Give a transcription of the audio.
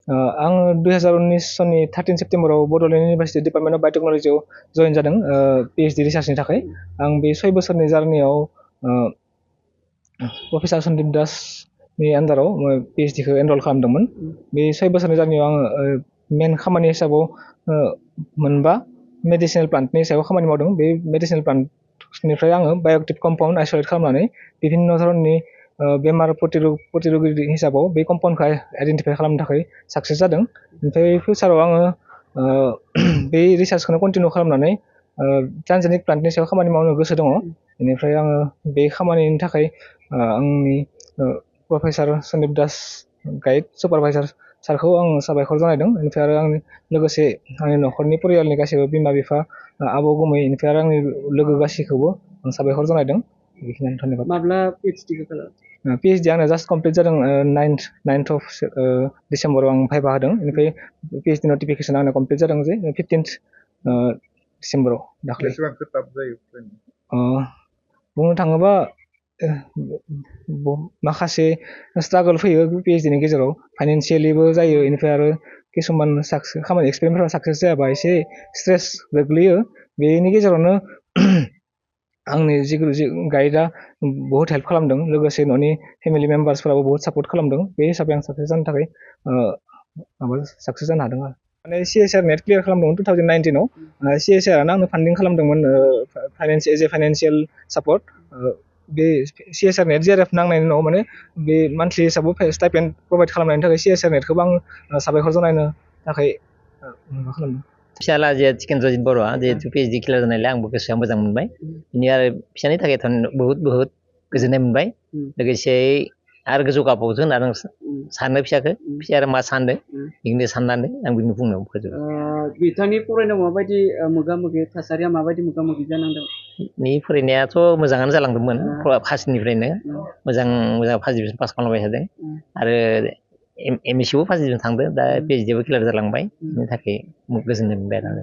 आं 2019 सननि 13 सेप्तेम्बराव Bodoland university department of बाय'टेक्न'लजियाव जइन जादों PhD रिसार्चनि थाखाय। आं बे 6 बोसोरनि जार्नियाव प्रफेसार सन्दीप दासनि आन्डाराव PhDखौ एनरल खालामदोंमोन। बे 6 बोसोरनि जार्नियाव आङो मेन खामानि हिसाबाव मोनबा मेडिसिनेल प्लान्टनि सायाव खामानि मावदों। बे मेडिसिनेल प्लान्टनिफ्राय आङो बाय'एक्टिभ कम्पाउन्ड आइसोलेट खालामनानै बिभिन्न धरननि बेमार प्रतिरोगी हिसाबाव बे कम्पाउन्डखौ आइडेन्टिफाइ खालामनो थाखाय साक्सेस जादों। ओमफ्राय फिउचाराव आङो बे रिसार्चखौनो कन्टिनिउ खालामनानै ट्रान्सजेनिक प्लान्टनि सायाव खामानि मावनो गोसो दङ। बेनिफ्राय आङो बे खामानिनि थाखाय आंनि professor Sandeep Das guide supervisor सारखौ आं साबायखर जानायदों। बेनिफ्राय आरो आंनि लोगोसे आंनि न'खरनि परियालनि गासैबो बिमा बिफा आबौ गुमै बेनिफ्राय आरो आंनि लोगो गासैखौबो आं साबायखर जानायदों। बेखिनियानो धन्यबाद। माब्ला PhDखौ खालाम? PhD आंना जास्ट कमप्लिट जादों 9th of डिसेम्बराव आं भाइभा होदों। बेनिफ्राय PhD नटिफिकेसन आंना कमप्लिट जादों जे 15th डिसेम्बराव दाख्लै। बेसेबां खोथाब जायो बुंनो थाङोबा माखासे स्ट्रागल फैयो PhDनि गेजेराव, फाइनान्सियेलिबो जायो। बेनिफ्राय आरो किसुमान खामानि एक्सपेरिमेन्टफोरा साक्सेस जायाबा एसे स्ट्रेस गोग्लैयो। बेनि गेजेरावनो आंनि जि गाइडआ बहुत हेल्प खालामदों, लोगोसे न'नि फेमिलि मेम्बार्सफोराबो बहुत सापर्ट खालामदों। बे हिसाबै आं साक्सेस जानो थाखाय साक्सेस जानो हादों आरो। माने CSR नेट क्लियार खालामदोंमोन 2019आव। CSRआनो आंनो फान्डिं खालामदोंमोन एज ए फाइनान्सियेल सापर्ट। बे CSR नेट JRF नांनायनि उनाव माने बे मान्थलि हिसाबाव स्टाइपेन्ड प्रभाइड खालामनायनि थाखाय CSR नेटखौबो आं साबायखर जानायनो थाखाय मा खालामदों। फिसाला जे टिकेन्द्रजित बर'आ जिहेतु PhD क्लियार जानायलाय आंबो गोसोआ मोजां मोनबाय। बिनि आरो फिसानि थाखायथ' बहुत गोजोननाय मोनबाय। लोगोसे आरो गोजौ गाबावथों होनना आं सानो फिसाया आरो मा सानदों बेखौनो साननानै आं बिदिनो बुंनो फोजोबो। बिथांनि फरायनायाव माबायदि मोगा-मोगि थासारिया माबायदि मोगा-मोगि जानांदों? नि फरायनायाथ' मोजाङानो जालांदोंमोन फार्स्टनिफ्रायनो मोजां फार्स्ट डिभिजन पास खालामबाय थादों आरो MSc बो फार्स्ट डिभिजन थांदों। दा PhD बो क्लियार जालांबाय। बेनि थाखाय गोजोननाय मोनबाय आरो।